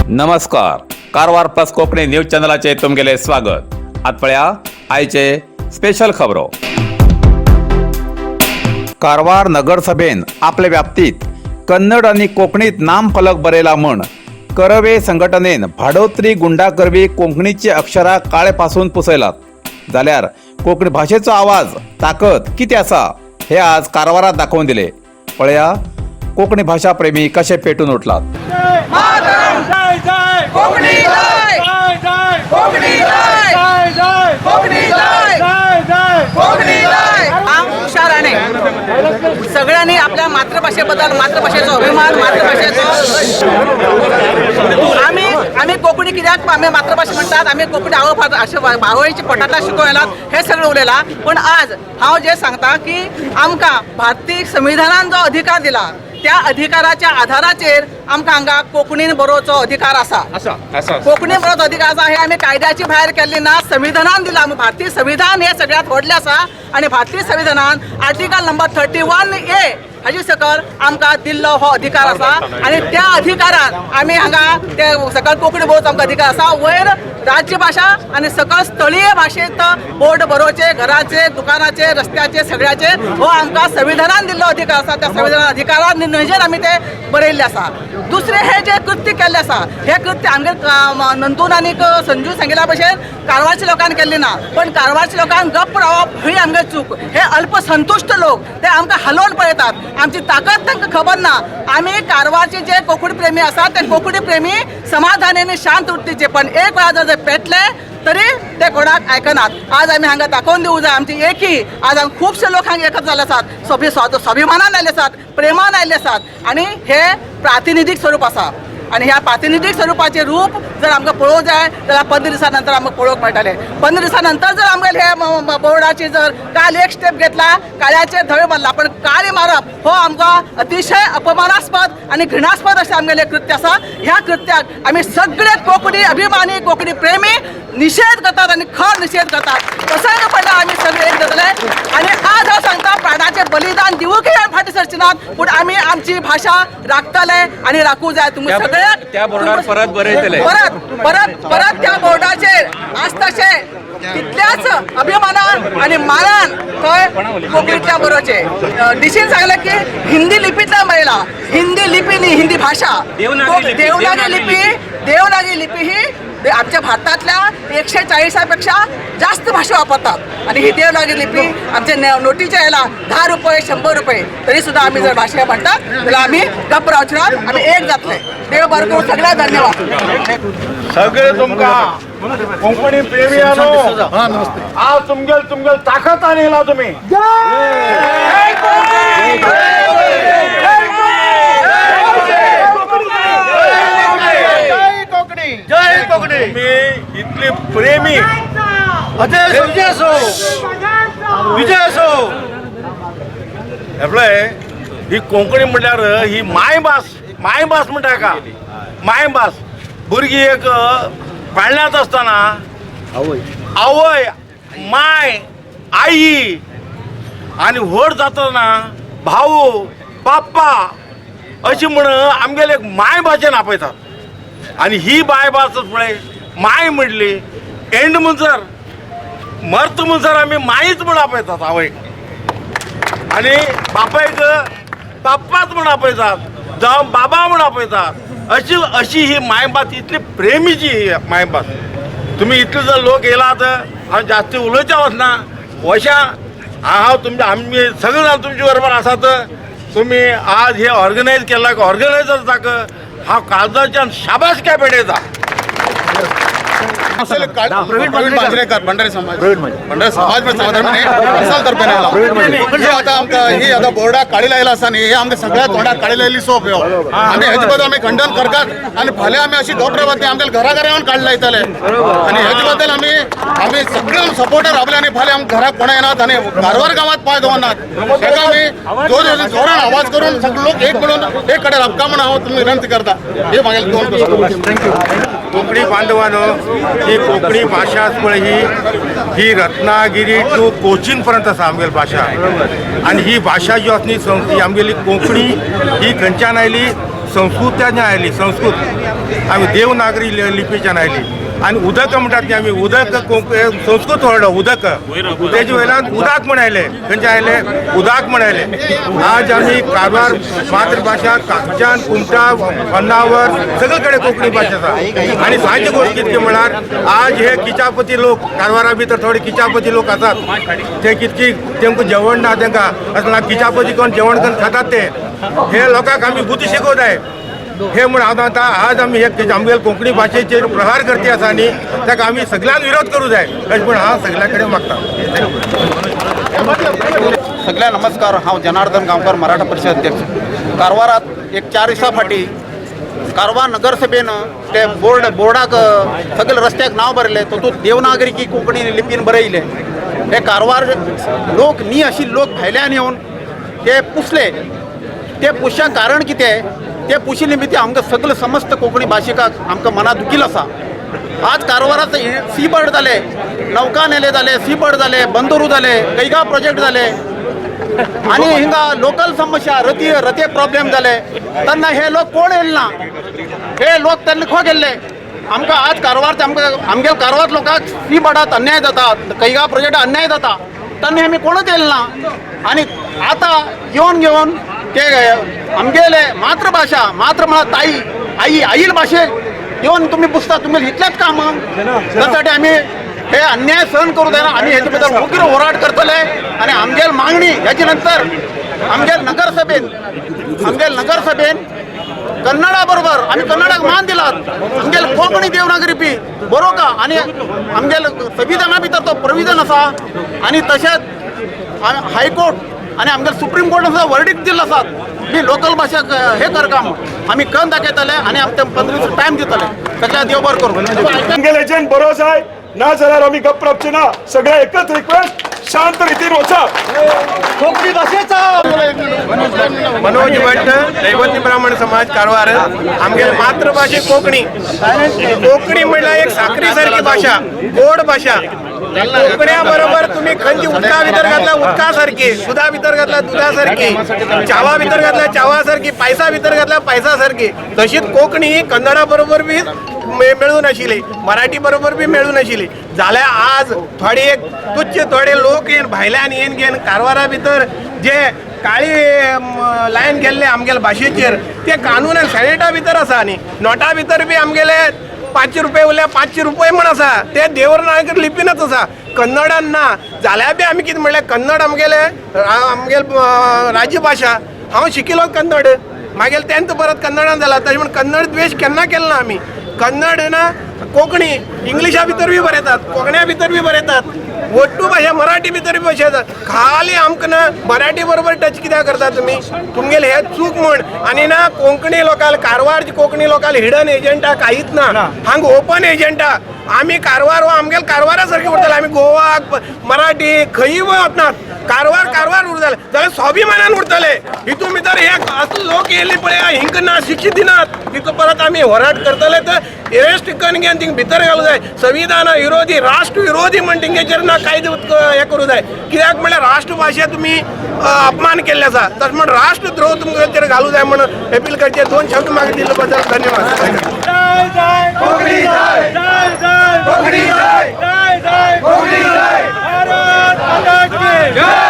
नमस्कार, Karwar plus Konkani news चॅनलाचे तुमगेले स्वागत. आत पळया आयचे स्पेशल खबरो. कारवार नगरसभेन आपल्या व्याप्तीत कन्नड आनी कोंकणीत नामफलक बरयला म्हण करवे संघटनेन भाडोत्री गुंडा करवी कोंकणीची अक्षरां काळे पासून पुसयलात. जाल्यार कोंकणी भाशेचो आवाज ताकद कितें आसा हे आज कारवारात दाखोवन दिले. पळया कोंकणी भाशा प्रेमी कशे पेटून उठलात. जय जय कोकणी जय! जय जय कोकणी जय! जय जय कोकणी जय! जय जय कोकणी जय! हांव उषा राणे. सगळ्यांनी आपल्या मातृभाशेबद्दल, मातृभाशेचो अभिमान, मातृभाशेचो आमी आमी कोंकणी कित्याक आमी मातृभाशा म्हणटात, आमी कोंकणी आवय अशें आवयच्या पोटांतल्यान शिकोवन येलात, हें सगळें उलयलां. पूण आज हांव जें सांगता की आमकां भारतीय संविधानान जो अधिकार दिला, त्या अधिकाराच्या आधाराचेर आमकां हांगा कोंकणीन बरोवचो अधिकार आसा. कोंकणी बरोवचो अधिकार आसा हे आमी कायद्याची भायर केल्ली ना, संविधानान दिला. भारतीय संविधान हे सगळ्यांत व्हडलें आसा आनी भारतीय संविधानान आर्टिकल नंबर 31A हाजे सकयल आमकां दिल्लो हो अधिकार आसा आनी त्या अधिकारान आमी हांगा ते सकयल कोंकणी बरोवचो आमकां अधिकार आसा. वयर राज्यभाशा आनी सकयल स्थळीय भाशेंत बोर्ड बरोवचे, घराचे, दुकानाचे, रस्त्याचे, सगळ्याचे, हो आमकां संविधानान दिल्लो अधिकार आसा. त्या संविधान अधिकारान निर्णय आमी ते बरयल्ले आसा. दुसरें, हे जे कृत्य केल्लें आसा, हे कृत्य आमगे नंदून आनी संजू सांगिल्ल्या भशेन कारवारच्या लोकांनी केल्लें ना, पण कारवारच्या लोकांक गप्प रावप ही आमगे चूक. हे अल्पसंतुश्ट लोक ते आमकां हालोवन पळयतात. आमची ताकद तांकां खबर ना. आमी कारवारचे जे कोंकणी प्रेमी आसात, ते कोंकणी प्रेमी समाधानी आनी शांत वृत्तीचे, पण एक वेळा जर पेटले तरी ते कोणाक आयकनात. आज आमी हांगा दाखोवन दिवं जाय आमची एकी. आज हांगा खुबशे लोक हांगा एकत्र जाल्ले आसात, स्वाभिमानान आयिल्ले आसात, प्रेमान आयिल्ले आसात आनी हे प्रातिनिधीक स्वरूप आसा. आनी ह्या प्रातिनिधीक स्वरुपाचें रूप जर आमकां पळोवंक जाय जाल्यार 15 दिसां नंतर आमकां पळोवंक मेळटलें. 15 दिसां नंतर जर आमगेले हे बोर्डाची जर काल एक स्टेप घेतला, काळ्याचेर धवे मारला, पण काळी मारप हो आमकां अतिशय अपमानास्पद आनी घृणास्पद अशें आमगेलें कृत्य आसा. ह्या कृत्याक आमी सगळे कोंकणी अभिमानी, कोंकणी प्रेमी निशेध करतात आनी खर निशेध करतात. प्रसंग पडल्यार आमी सगळे एक जातले. आनी आज हांव सांगता, प्राणाचें बलिदान दिवूंकय आमी फाटीं सरचे नात, पूण आमी आमची भाशा राखतले आनी राखूं जाय. तुमी सगळ्याक त्या बोर्डार परत बरयतले. परत परत परत त्या बोर्डाचेर आज तशें तितल्याच अभिमानान आनी मानान थंय कोंकणींतल्या बरोवचें. डिसीन सांगलें की हिंदी लिपींतल्यान बरयला. हिंदी लिपी न्ही, हिंदी भाशा. देवनागरी लिपी. देवनागरी लिपी. देवनागरी लिपी ही आमच्या भारतातल्या 140पेक्षा जास्त भाषा वापरतात आणि ही देवनागरी लिपी आमच्या नोटीच्या याला 10 रुपये, 100 रुपये, तरी सुद्धा आम्ही जर भाषा म्हणतात तर आम्ही गप्प रावचे ना, आम्ही एक जातले. देव बरं करू सगळ्या. धन्यवाद. सगळे तुमका कोंकणी प्रेमी आनो, आज तुमगेल तुमगेल ताकद आणला तुम्ही. जय कोकणी, जय कोकणी. तुम्ही इतली प्रेमी. अजय, विजय असो, विजय असो. हे पळय, ही कोंकणी म्हणल्यार ही मायभास. मायभास म्हणटा का मायभास. भुरगीं एक पाळण्यात आसतना आवय, माय, आई आनी व्हड जातना भाऊ, बाप्पा अशी म्हण आमगेले एक मायभाशेन आपयतात. आनी ही मायभास पळय, माय म्हणली एंड म्हणसर, मर्त म्हणसर आमी मायच म्हण आपयतात आवयक आनी बापायक बाप्पाच म्हण आपयतात जावं बाबा म्हण आपयतात. अशी अशी ही मायभास, इतली प्रेमीची ही मायभास. तुमी इतले जर लोक येयलात, हांव जास्ती उलोवचें वचना. अशा हांव तुमच्या, आमी सगळे जाण तुमचे बरोबर आसात. तुमी आज हे ऑर्गनायज केला, ऑर्गनायजर्साक हांव काळजाच्यान शाबास काय भेटयता. प्रवीण मांजरेकर, भंडारी समाज. भंडारी समाज पण तर्फे. हे आता आमकां ही आता बोर्डाक काळी लायला आसा न्ही, हे आमकां सगळ्या तोंडाक काळी लायली सोप ह्यो. आमी हेजे बद्दल आमी खंडन करतात आनी फाल्यां आमी अशी गप रावत न्ही. आमच्या घरा घरा येवन काळी लायतले आनी हेजे बद्दल आमी आमी सगळे सपोर्टर रावले आनी फाल्यां आमकां घराक कोणा येनात आनी कारवार गांवात पांय दवरनात. हेका आमी जोर जोरान आवाज करून सगळे लोक एक म्हणून एक कडेन राबका म्हणून हांव तुमी विनंती करता. हे म्हागेले दोन. कोंकणी बांधवानो, ही कोंकणी भाशा आसा पळय, ही ही रत्नागिरी टू कोचीन पर्यंत आसा आमगेली भाशा. आनी ही भाशा जी आसा न्ही, ही आमगेली कोंकणी ही खंयच्यान आयली? संस्कृताच्यान आयली. संस्कृत आमी देवनागरी लिपीच्यान आयली. आनी उदक म्हणटात ती आमी उदक संस्कृत वर्ड उदक, तेजे वयल्यान उदाक म्हण आयले. खंयचे आयले? उदाक म्हण आयले. आज आमी कारवार मातृभाशा कागच्यान कुमटा होन्नावर सगळे कडेन कोंकणी भाशा आसा. आनी सांजची गोश्ट कितकी म्हळ्यार आज हे किचापती लोक कारवारा भितर थोडे किचापती लोक आसात, ते कितकी तेमकां जेवण ना तेंकां, अशें किचापती करून जेवण करून खातात ते. हे लोकांक आमी बुद्दी शिकोवताय हे म्हूण हांव सांगता. आज आमी हे आमगेले कोंकणी भाशेचेर प्रहार करती आसा न्ही, ताका आमी सगळ्यान विरोध करूं जाय अशें म्हूण हांव सगळ्या कडेन मागता. सगळ्या नमस्कार. हांव जनार्दन गांवकर, मराठा परिषद अध्यक्ष. कारवारात एक 4 दिसां फाटीं कारवार नगरसभेन ते बोर्डाक सगळे रस्त्याक नांव बरयलें, तातूंत देवनागरी की कोंकणी लिपीन बरयलें. हे कारवार लोक न्ही आशिल्ले लोक भायल्यान येवन ते पुसले. ते पुसच्या कारण कितें, ते पुशी निमित्त आमकां सगळे समस्त कोंकणी भाशिकाक आमकां मना दुखील आसा. आज कारवारात सी बर्ड जाले, नौका नेले जाले, सी बर्ड जाले, बंदरू जाले, कैगा प्रोजेक्ट जाले आनी हिंगा लोकल समस्या रती रते प्रॉब्लेम जाले तेन्ना हे लोक कोण येयले ना, हे लोक तेन्ना खंय गेल्ले. आमकां आज कारवार आमकां आमगे कारवार लोकांक सी बर्डात अन्याय जाता, कैगा प्रोजेक्ट अन्याय जाता, तेन्ना आमी कोणूच येयले ना. आनी आतां येवन घेवन ते आमगेले मातृभाशा, मातृ म्हळ्यार ताई आई, आईल भाशेक येवन तुमी पुसता, तुमी इतलेंच काम. त्यासाठी आमी हे अन्याय सहन करू जायना. आमी हेचे बद्दल उग्र होराट करतले आनी आमगेल मागणी हेचे नंतर आमगेल नगरसभेन कन्नडा बरोबर आमी कन्नडाक मान दिलात, आमगेल कोंकणी देवनागरी लिपी बरोवका आनी आमगेल संविधाना भितर तो प्रोविजन आसा. आनी तशेंच हायकोर्ट आनी आमगेल सुप्रीम कोर्टान सुद्दां वर्डीक दिल्लो आसात की लोकल भाशा हे करका म्हूण. आमी कन दाखयतले आनी आमकां 15 दीस टायम दितले. सगळ्या देव बरो करूं. आमगेले एजंट बरो जाय ना जाल्यार आमी गप्प रावचे ना. सगळ्या एकच रिक्वेस्ट, शांत रितीन वचा. कोंकणी भाशेचा मनोज भट्ट, दैवती ब्राह्मण समाज कारवार. आमगेले मातृभाषा कोंकणी. कोंकणी म्हणल्यार एक साखरी सारकी भाशा, गोड भाशा. कोंकण्या बरोबर तुम्ही खंयची उदका भितर घातला उदका सारकी, दुधा भितर घातला दुधा सारकी, चावा भितर घातला चावा सारकी, पायसा भितर घातला पायसा सारकी. तशीच कोंकणी कन्नडा बरोबर बी मेळून आशिल्ली, मराठी बरोबर बी मेळून आशिल्ली. जाल्यार आज थोडे एक तुच्छ थोडे लोक येवन भायल्यान येवन घेवन कारवारा भितर जे काळी लायन गेल्ले आमगेले भाशेचेर, ते कानूनान सेनेटा भितर आसा न्ही, नोटा भितर बी आमगेले 500 रुपये उरल्या 500 रुपये म्हण आसा, ते देवनागरी लिपीनच आसा, कन्नडान ना. जाल्यार बी आमी कितें म्हणलें, कन्नड आमगेले आमगेले राज्यभाशा. हांव शिकिल्लो कन्नड, मागीर 10th परत कन्नडान जाला. तशें म्हण कन्नड द्वेश केन्ना केलो ना आमी. कन्नड ना कोंकणी इंग्लिशा भितर बी बरयतात, कोंकण्या भितर बी बरयतात, वट्टू भाशा मराठी भितर बी भाशा. खाली आमकां ना मराठी बरोबर टच कित्याक करता तुमी, तुमगेले हे चूक म्हण. आनी ना कोंकणी लोकांक, कारवारची कोंकणी लोकांक हिडन एजंटा कांयच ना, हांगा ओपन एजंटा. आमी कारवार हो आमगेले कारवारा सारके उरतले. आमी गोवाक मराठी खंयी वचनात, कारवार कारवार उरतले जाल्यार स्वाभिमानान उरतले. हितून भितर हे असो लोक येयले पळय, हिंकां ना शिक्षा दिनात, तितू परत आमी होराट करतले. तर एरेस्ट करून घेवन थिंग भितर घालूं जाय. संविधाना विरोधी, राष्ट्र विरोधी म्हण तेंगेचेर ना कायदे हे करूं जाय. कित्याक म्हणल्यार राष्ट्रभाशे तुमी अपमान केल्ले आसा, तशें म्हण राष्ट्रद्रोह तुमचेर घालूं जाय म्हण अपील करचे. 2 शब्द म्हाका दिल्ले बद्दल धन्यवाद. जय जय कोंकणी जय, जय जय कोंकणी जय, जय जय कोंकणी जय. भारत माता की जय.